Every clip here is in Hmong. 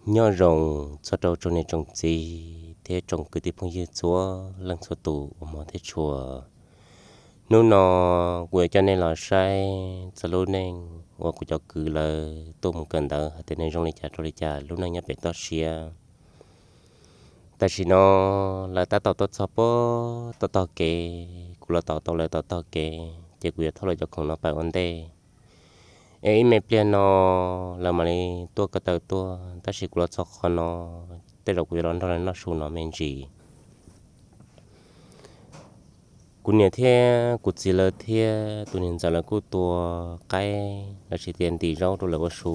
Nyob zoo txog rau tsoom niam tsoom txiv thiab tsoom kwv tij phooj ywg txhua leej txhua tus uas hmov thiab tshua. Hnub no kuv yuav coj nej los saib txog lub neej uas kuv cov kwv lawv tuaj mus kawm ntawv hais tias nws zoo li cas rau li cas lub neej nyob pem toj siab. Tam sim no lawv tab tom tuaj txog puag tom tog kev, kuv los tos tau lawv tom tog kev ces kuv yuav thauj lawv cov khoom no pais ua ntej. Es ib me pliag no lawv mam li tuaj ko taw tuaj, tab sis kuv los txog qhov no, tej zaum kuv yuav los nrog lawv noj su no me ntsis. Kuv niam thiab kuv txiv lawv thiab tus niam ntxawm lawv kuj tua qaib los sis tias ntim zaub rau lawv ua su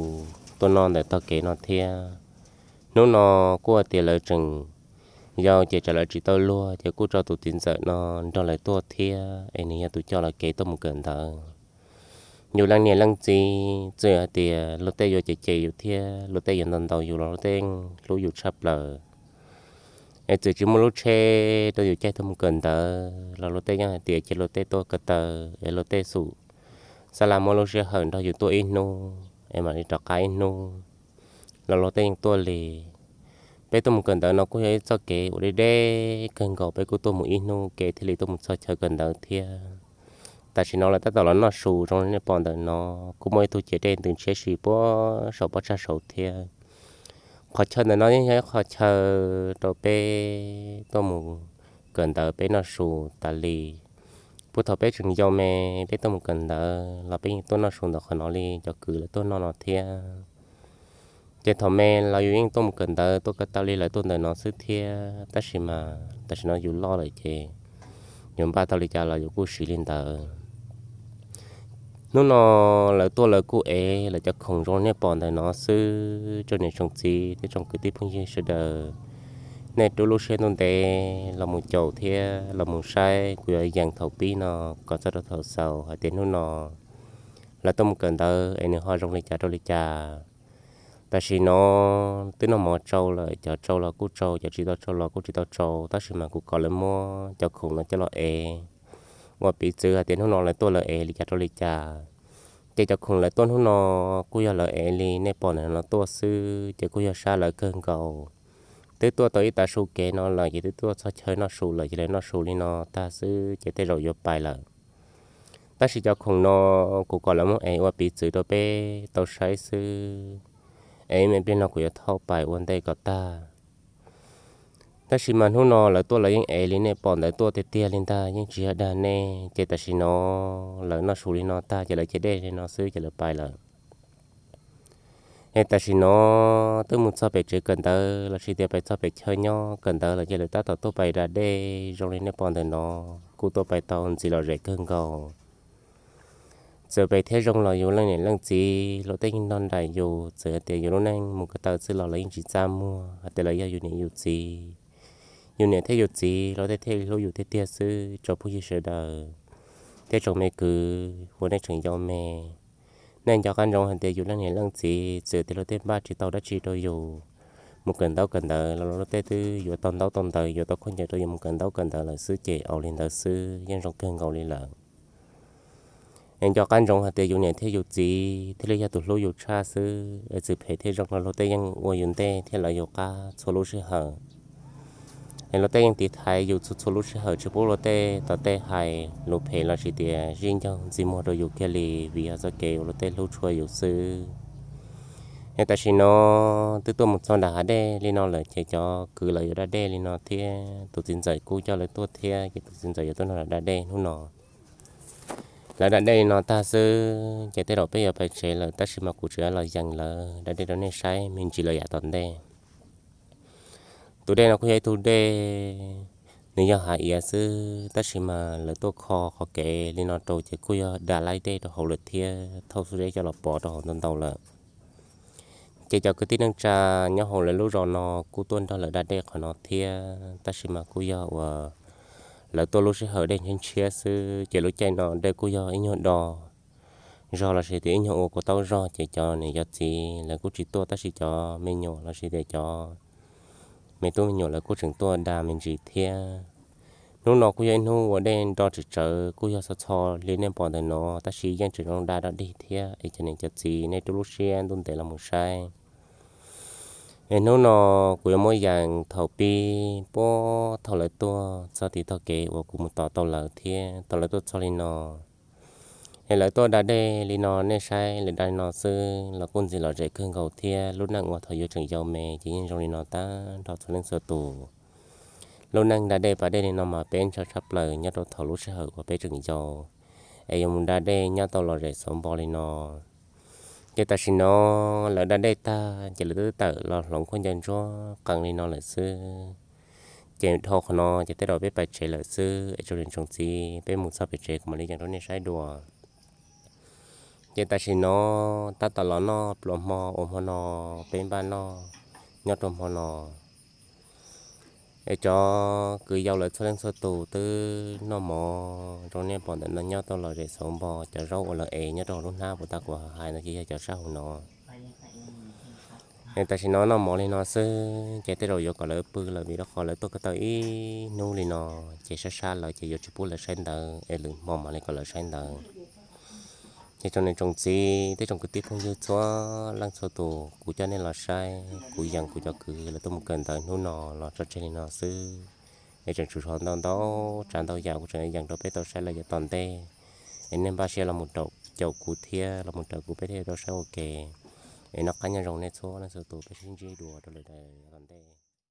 tuaj noj ntawm tog kev no thiab. Hnub no kuj hais tias lawv tseem yau ces tsam lawv tsis tau luag ces kuj tso tus txiv ntxawm no nrog lawv tuaj thiab es nws yog tus coj lawv kev tuaj mus kawm ntawv. Yus leej niam leej txiv txawm hais tias luag tej yuav cem cem yus thiab luag tej yuav ntaus ntaus yus los luag tej hlub yus tshaj plaws. Es txawm tsis muaj lub tsheb rau yus caij tuaj mus kawm ntawv los luag tej yeej hais tias cia luag tej tuaj ko taw es luag tej xum xab las muab lub sij hawm nrog yus tuaj ib hnub es mam li rov qab ib hnub los luag tej yeej tuaj li. Peb tuaj mus kawm ntawv no kuj yog ib txoj kev uas deb deb kawg nkaus, peb kuj tuaj mus ib hnub kev thiaj li tuaj mus txog chaw kawm ntawv thiab. Tam sim no lawv tab tom los noj su zoo li nej pom ntawm no, kuj muaj ib tug ciav dej ntws ntshiab si puag saum pob txha saud thiab. Qhov chaw ntawm no yeej yog ib qhov chaw rau peb tuaj mus kawm ntawv peb noj su tas li. Puag thaum peb tseem yau me, peb tuaj mus kawm ntawv los peb yeej tuaj noj su ntawm qhov no li cov kwv lawv tuaj noj no thiab. Ces thaum me los yus yeej tuaj mus kawm ntawv tuaj ko taw li lawv tuaj ntawm no xwb thiab, tab sis mas tam sim no yus loj lawm ces yus npaj tau li cas los yus kuj siv li ntawd. Hnub no lawv tuaj lawv kuj ev lawv cov khoom zoo nej pom ntawm no xwb, tsoom niam tsoom txiv thiab tsoom kwv tij phooj ywg sawv daws, nej rub lub siab ntuj ntev los mus caum thiab los mus saib kuv yuav yees thaum pib no kom txog rau thaum xaus hais tias hnub no lawv tuaj mus kawm ntawv es nws ho zoo li cas rau li cas. Tam sim no twb noj mov tsau lawm, cov tsau los kuj tsau, cov tsis tau tsau los kuj tsis tau tsau, tab sis mas kuv kom lawv muab cov khoom no coj los ev ua piv txwv hais tias hnub no lawv tuaj lawv ev li cas rau li cas. Ces cov khoom lawv tuaj hnub no kuj yog lawv ev li nej pom ntawm no tuaj xwb, ces kuj yog sab lawv kawg nkaus. Twb tuaj tau ib tav su kev no lawm ces twb tuaj txog chaw noj su lawm, ces lawv noj su li no tag xwb ces tej zaum yuav pais lawm. Tab sis cov khoom no kuv kom lawv muab ev ua piv txwv rau peb tau saib xwb, es me pliag no kuv yuav thauj pais ua ntej kom tag. Tab sis mas hnub no lawv tuaj lawv yeej ev li nej pom ntawd tuaj tiag tiag li ntag, yeej tsis yog dag nej. Ces tam sim no lawv noj su li no tag ces lawv cev dej li no xwb ces lawv pais lawm. Es tam sim no twb mus txog pem tsev kawm ntawv los sis tias pais txog pem chaw nyob kawm ntawv lawm ces lawv tab tom tuaj pais da dej zoo li nej pom ntawm no, kuj tuaj pais tau ntxiv lom zem kawg nkaus. Txawm pem thiab zoo los yus leej niam leej txiv los tej yeej nrog nraim yus, txawm hais tias yus lub neej mus ko taw xwb los lawv yeej tsis txaj muag hais tias lawv yog yus niam yus txiv. Yus niam thiab yus txiv los tej thiaj li hlub yus tiag tiag xwb tsoom phooj ywg sawv daws thiab tsoom me kwv uas nej tseem yau me. Nej nco qab ntsoov hais tias yus leej niam leej txiv txawm tias luag tej npaj tsis tau dab tsi rau yus mus kawm ntaub kawm ntawv los luag tej twb yuav tau ntaub tau ntawv, yuav tau khaub ncaws rau yus mus kawm ntaub kawm ntawv lawm xwb ces au li ntawd xwb yeej zoo kawg nkaus li lawm. Es nco qab ntsoov hais tias yus niam thiab yus txiv thiaj li yog tus hlub yus tshaj xwb, es txawm phem thiab zoo los luag tej yeej ua yus ntej thiab lawv yus qab txhua lub sij hawm. Es luag tej yeej tiv thaiv yus txhua txhua lub sij hawm, tsis pub luag tej tom tej hais lus phem los sis tias zij ncaug ntxiv muag rau yus kiag li, vim yog txoj kev uas luag tej hlub tshua yus xwb. Es tam sim no twb tuaj mus txog nram hav dej li no lawm ces cov kwv lawv yuav da dej li no thiab, tus txiv ntxawm kuj coj lawv tuaj thiab, ces tus txiv ntxawm yuav tuaj nrog lawv da dej hnub no. Lawv da dej li no tag xwb ces tej zaum peb yuav pais tsev lawm, tab sis mas kuv tseem los yees lawv da dej rau nej saib me ntsis lawv yav tom ntej. Tus dej no kuj yog ib tug dej, nws yog hav iav xwb, tab sis mas lawv tuaj kho qhov kev li no rau ces kuj yog da laib dej rau hauv lawm thiab thauj xuab zeb coj los pov rau hauv ntau ntau lawm. Ces cov kwv tij neej tsa nyob hauv lawv lub zos no kuj tuaj nrog lawv da dej qhov no thiab, tab sis mas kuj yog uas lawv tuaj lub sij hawm dej ntshiab ntshiab xwb, ces lub caij no dej kuj yog ib nyuag do zog los sis tias ib nyuag ua kua taub zog, ces cov niam cov txiv lawv kuj tsis tuaj, tab sis cov me nyuam los sis tias cov me tub me nyuam lawv kuj tseem tuaj da me ntsis thiab. Hnub no kuj yog ib hnub uas dej nro tsawv tsawv, kuj yog txho txho li nej pom ntawm no, tab sis yeej tseem zoo da dog dig thiab, es cov niam cov txiv nej rub lub siab ntuj ntev los mus saib. Es hnub no kuv yuav muab yees thaum pib puag thaum lawv tuaj txog tim tog kev uas kuv mus tos tau lawv thiab tau lawv tuaj txog li no. Es lawv tuaj da dej li no, nej saib lawv da li no xwb los kuj ntxim lom zem kawg nkaus thiab. Lub neej uas thaum yuav tseem yau me ces yeej zoo li no tag nrho txhua leej txhua tus. Lub neej da dej pas dej li no mas peb ntshaw tshaj plaws nyob rau thaum lub sij hawm uas peb tseem yau, es yuav mus da dej nyob tau lom zem xauv npo li no. Ces tam sim no lawv da dej tag ces lawv twb tawm los hloov khaub ncaws ntsuab qees li no lawm xwb. Ces dhau qhov no ces tej zaum peb pais tsev lawm xwb, es tsoom niam tsoom txiv, peb mus txog pem tsev kuv mam li yees rau nej saib dua. Ces tam sim no tab tom los noj pluas hmo ua hmo no, peb npaj noj nyob rau hmo no. Es cov kwv yau lawv txhua leej txhua tus twb noj mov zoo nej pom ntawm no nyob tau lom zem xauv npo. Cov zaub uas lawv ev nyob rau hauv lub hnab puas tas kuv hais no ces yog cov sab hauv no. Es tam sim no noj mov li no xwb ces tej zaum yuav kom lawv pw lawm vim rau qhov lawv tuaj ko taw ib hnub li no, ces sab sab lawv ces yuav tsis pub lawv saib ntawv es lwm hmo mam li kom lawv saib ntawv. Ces tsoom niam tsoom txiv, tej tsoom kwv tij phooj ywg txhua leej txhua tus, kuv coj nej los saib kuv yees kuv cov kwv lawv tuaj mus kawm ntawv hnub no los tso tseg li no xwb. Es tseem tshuav ntau ntau tsav ntau yam kuv tseem yees rau peb tau saib lawm yav tom ntej. Es nej npaj siab los mus caum kuv thiab los mus raws kuv peb thiaj tau saib ua ke. Es noj qab nyob zoo nej txhua leej txhua tus, peb sib ntsib dua rau lwm daim yav tom ntej.